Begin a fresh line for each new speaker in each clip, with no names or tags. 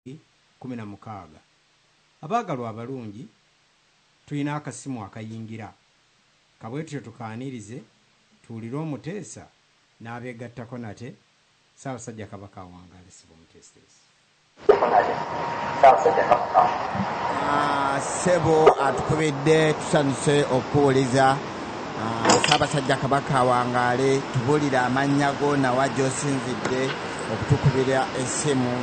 16. Abaagalwa abalungi, tulina akasimu akayingira. Kabwetutyo tukaanirize, tuwulire omuteesa n'abeegattako nate. Ssaabasajja Kabaka awangaale. Ssebo omuteesiteesi.
Ssebo atukubidde, tusanyuse okukuwuliza. Ssaabasajja Kabaka awangaale. Tubuulire amannya go nawa gy'osinzidde okutukubira essimu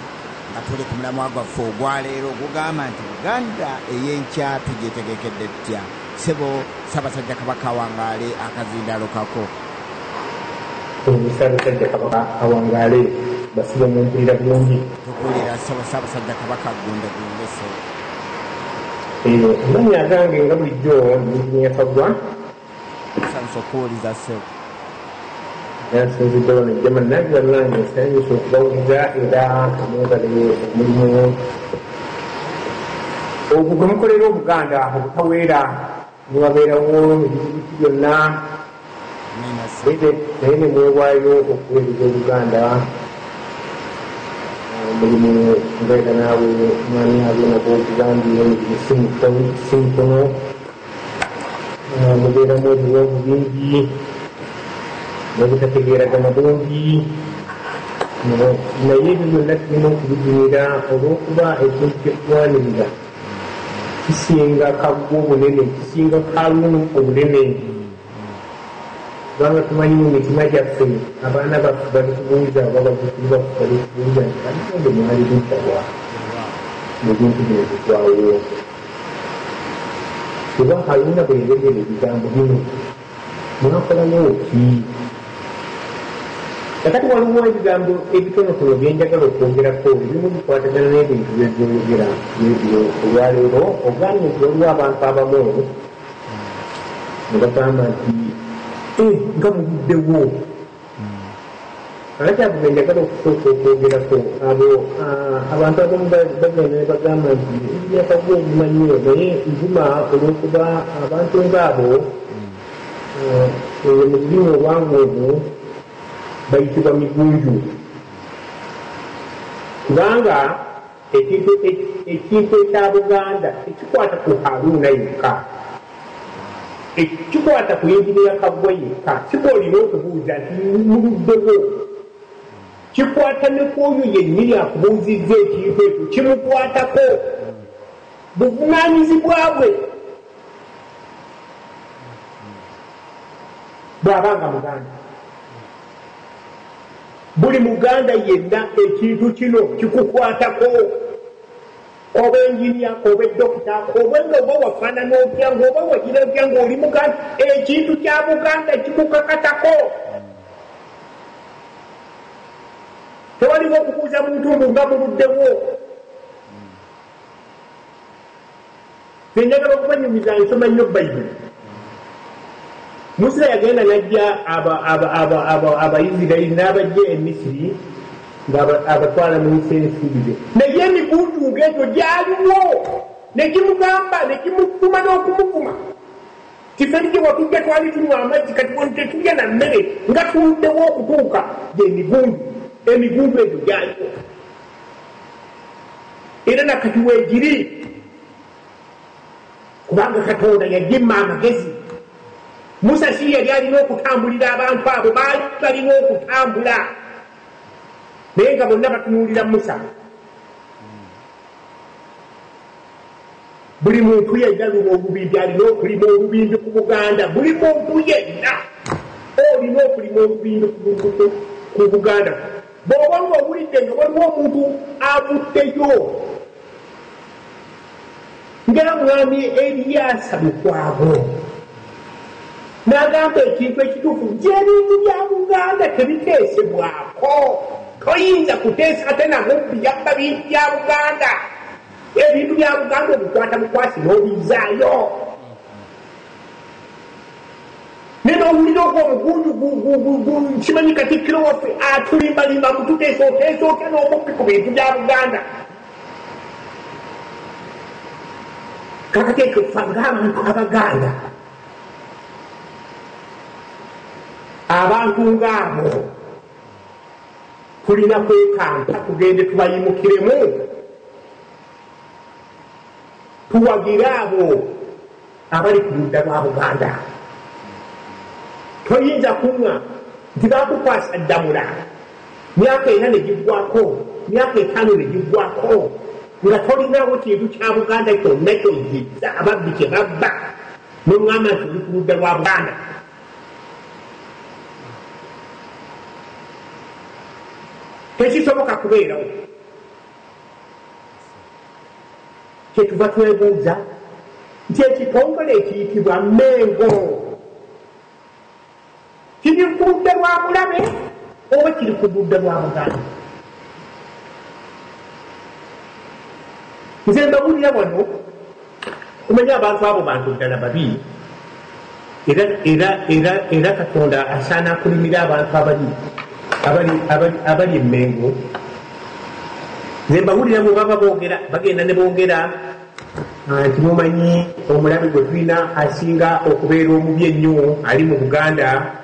nga tuli ku mulamwa gwaffe ogwaleero ogugamba nti Buganda ey'enkya tugyetegekedde tutya? Ssebo, Ssaabasajja Kabaka awangaale, akazindaalo kako.
Ssaabasajja Kabaka awangaale. Basiba mumpulira bulungi?
Tukuwulira, ssebo. Ssaabasajja Kabaka ggunde gunde, ssebo.
Amannya agange nga bulijjo Injiniya Kaggwa.
Tusanyuse okuwuliza, ssebo.
Nsinzidde wano Germany. Nange bannange nsanyuse okubawuliza era mwebale omulimu ogwo gwe mukolera Obuganda obutaweera, newabeerawo ebizibiti byonna,
Amiina, ssebo.
naye ne mwewaayo okuweereza Obuganda. Omulimu ngaera naawe mwami Haruna gwogugambye, omulimu si mutono, mubeeramu ebiwonvu bingi n'obutategeeragana bungi, naye ebyo byonna tulina okubigumira olw'okuba ekintu kyetulwanirira kisinga Kaggwa obunene, kisinga Kalunu obunene, kubanga tumanyi mu mitima gyaffe abaana baffe balitubuuza oba bazzukulu baffe balitubuuza nti bannange mwali luddawa mu bintu bino bigwawo? Kuba Haruna bwe yayogera ebigambo bino, mwakolawo ki? Kakati waliwo ebigambo ebitonotono byenjagala okwogerako, ebimu bikwatagana n'ebintu by'oyogera olwaleero. Ogambye nti waliwo abantu abamu ne bagamba nti nga muluddewo. Kakati abo benjagala okusooka okwogerako, abo abantu abamu bagenda ne bagamba nti ebyakagu obimanyiyo, naye nvuma olw'okuba abantu ngaabo eyo mu lulimi olwangu bayitibwa migunju, kubanga ekintu ekya Buganda tekikwata ku Haruna yekka, ekikwata ku Yinginiya Kaggwa yekka. Sika olina okubuuza nti muluddewo, kikwata ne ku oyo yennyini akubuuzizza ekintu ekyo, kimukwatako, buvunaanyizibwa bwe bw'abanga Muganda. Buli Muganda yenna ekintu kino kikukwatako, oba enjiniya, oba edokita, oba nga oba wafaanana otya, ngaoba wagira otya, ngaoli Muganda, ekintu kya Buganda kikukakatako. Tewaliwo okubuuza muntu mbu nga muluddewo. Njagala okubanyumiza, nsoma nnyo Bayibuli. Musa yagenda najja Abaisirairi n'abajja e Misiri ng'abatwala mu nsi ensuubize, naye emigunju ng'egyo gyaliwo negimugamba negimuvuma n'okumuvuma tiffe gye watujja twali tunywa amazzi, kati wano tetulya na mmere, nga tuluddewo okutuuka. Gyemigunju, emigunju egyo gyaliwo era nakati weegiri, kubanga Katonda yagimma amagezi. Musa si yali alina okutambulira abantu abo, baali balina okutambula, naye nga bonna batunuulira Musa. Buli muntu yenna luma olubimbi alina okulima olubimbi ku Buganda. Buli muntu yenna olina okulima olubimbi ku Buganda. Bw'oba nga owulidde nga waliwo omuntu avuddeyo nga mwami Eriyasa Lukwago n'agamba ekintu ekituufu, gyebintu bya Buganda tebiteesebwako, toyinza kuteesa ate namubbi yabba bintu bya Buganda. Ebintu bya Buganda obikwata bukwasi n'obizaayo. Naye n'owulira ogwo omugunju, kimanyi katikkiro waffe atulimbalimba mututeesa, oteesa otya n'omubbi ku bintu bya Buganda? Kakati ekyo ffe ng'abantu Abaganda, abantu ng'abo tulina kwekampa tugende tubayimukiremu. Tuwagire abo abali ku ludda lwa Buganda. Toyinza kunywa nti bakukwasa ddamula myaka 4 ne giggwako, myaka 5 ne giggwako, nga tolinawo kintu kya Buganda kyonna kyozizza ababbi kye babba, n'oŋŋamba nti oli ku ludda lwa Buganda. Tekisoboka kubeerawo. Kyetuva twebuuza nti ekitongole ekiyitibwa Mengo kiri ku ludda lwa mulabe oba kiri ku ludda lwa Buganda? Nze mbawulira wano, kumanya abantu abo bantu ddala babi, era Katonda asaana akulimira abantu abali Emmengo. Nze mbawulira bwe baba boogera, bagenda ne boogera nti mumanyi omulabe gwe tulina asinga okubeera omubi ennyo ali mu Buganda,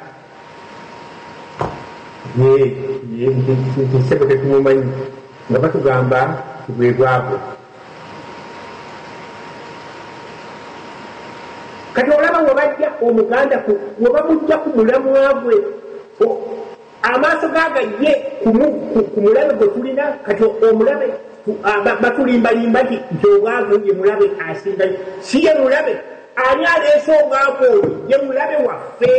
ssebo tetumumanyi, nga batugamba nti bwe bwabwe. Kati olaba we bajja Omuganda we bamujja ku mulamwa gwe, amaaso gagajje ku mulabe gwe tulina. Kati omulabe batulimbalimba nti obwavu ye mulabe asinga. Si ye mulabe, ani aleese obwavu oyo? Ye mulabe waffe.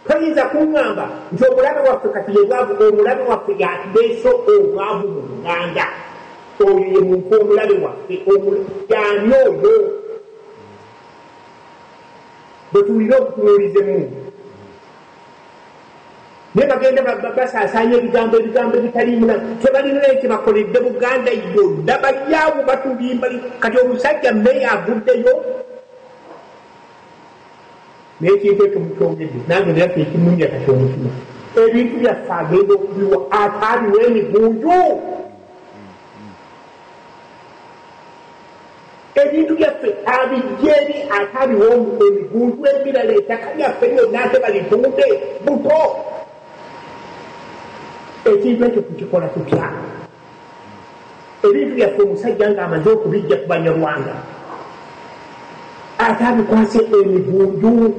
Toyinza kuŋŋamba nti omulabe waffe kati ye bwavu, omulabe waffe yaleese obwavu mu Buganda. Oyo ye muntu omulabe waffe, y'ani oyo? Bwe tuwulire okutunuuliza emundu, naye bagenda basaasaanya ebigambo ebitaliimu, tebalina naye kye bakoledde Buganda yonna, bali awo batulimba. Kati omusajja mmeeya avuddeyo naye ekintu ekyo mukyongedde, nange era kyekimunya kati omutima. Ebintu byaffe agenda okubiwa ate abiwa emigunju. Ebintu byaffe abijja eri ate abiwa emigunju emirala, ettaka lyaffe lyonna ate balitunde buto. Ekintu ekyo tukikola tutya? Ebintu byaffe omusajja ng'amaze okubijja ku Banyarwanda ate abikwase emigunju.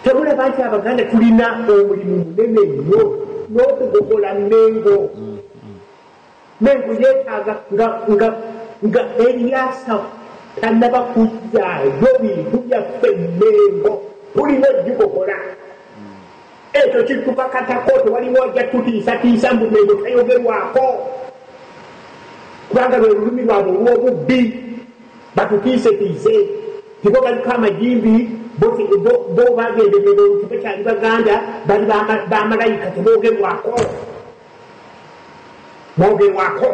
Temulaba nti Abaganda tulina omulimu munene nnyo n'okugogola Mengo. Mengo yeetaaga nga Eriasa tannaba kuzzaayo bintu byaffe Mengo, tulina ogigogola. Ekyo kitukakatako, tewaliwo ajja tutiisatiisa mbu Mengo tayogerwako, kubanga lwe lulimi lwabwe olw'obubbi. Batutiisetiise tibo baliko amagimbi, bo bagenda Mengo tebakyali Baganda, bali bamalayika, teboogerwako. Mwogerwako.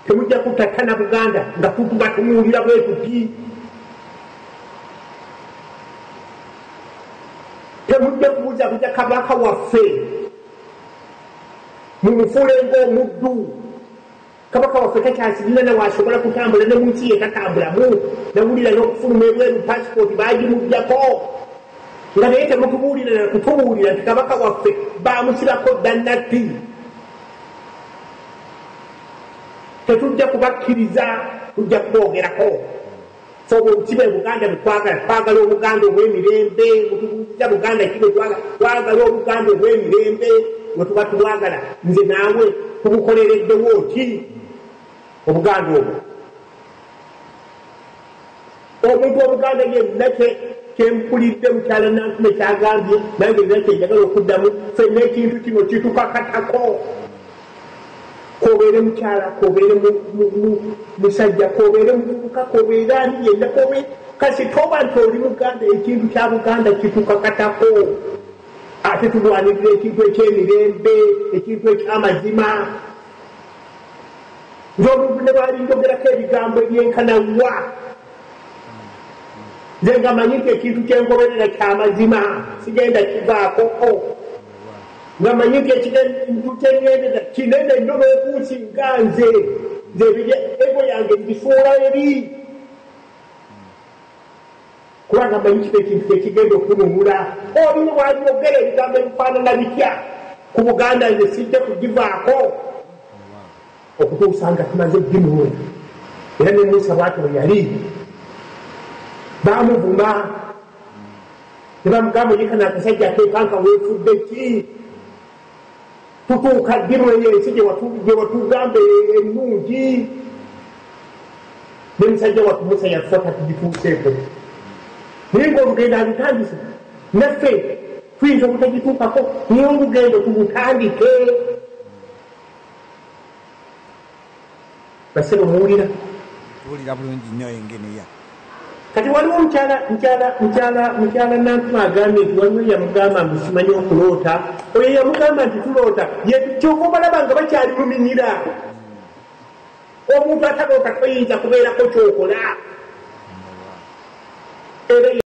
Temujja kutattana Buganda nga tubatunuulira bwe tuti. Temujja kubuzabuza Kabaka waffe mumufuule ng'omuddu. Kabaka waffe takyasirina nawasobola kutambula, ne mu nsi ye tatambulamu. Nawulira n'okufuluma ebweru pasipooti baagimuggyako, nga naye temutubuulira na kutubuulira nti Kabaka waffe baamusibako dda natti. Tetujja kubakkiriza, tujja kuboogerako. Ffe obuti bwe Buganda bwe twagala, twagala Obuganda obw'emirembe. Mutubuuliza Buganda ki bwe twagala? Twagala Obuganda obw'emirembe. Bwe tuba tubwagala, nze naawe tubukolereddewo ki Obuganda obwo? Omuntu Obuganda yenna kyempulidde mukyala Nantume kyagambye, nange nina kyenjagala okuddamu. Ffenna ekintu kino kitukakatako. Kobeere mukyala, kobeere musajja, kobeere muvubuka, kobeere ani yenna, kobeere kasi toba nti oli Muganda, ekintu kya Buganda kitukakatako. Ate tulwanirira ekintu eky'emirembe, ekintu eky'amazima. Nze omuntu ne bwali njogerako ebigambo ebyenkanawa, nze nga manyi nti ekintu kyengoberera kyamazima, sigenda kivaako. Nga manyi nti ekintu kyengendera kinene nnyo n'okunsinga nze, nze ego yange ngisuula eri, kubanga manyi kino ekintu kyekigenda okununula. Oli ne bw'alyogera ebigambo ebifaanana bitya, Ku Buganda nze sijja kugivaako okutuusa nga tumaze gimuwa. Era ne Musa bw'atyo bwe yali, baamuvuma ne bamugamba, "Ye kano akasajja akeepanka, weefudde ki? Tutuuka ddi eyo ensi gye watugamba ennungi?" Ne musajja wattu Musa yafa tatugituuseeko, naye ng'olugendo alutandise. Naffe tuyinza obutagituukako, naye olugendo tulutandike. Basebo, muwulira?
Tuwulira bulungi nnyo, enginiya.
Kati waliwo mukyala mukyala mukyala mukyala Nantuma agambye nti waliwo yamugamba mbu simanyi okuloota. Oyo yamugamba nti tuloota, kyova obalaba nga bakyali mu minyira. Omuntu ataloota toyinza kubeerako kyokola era.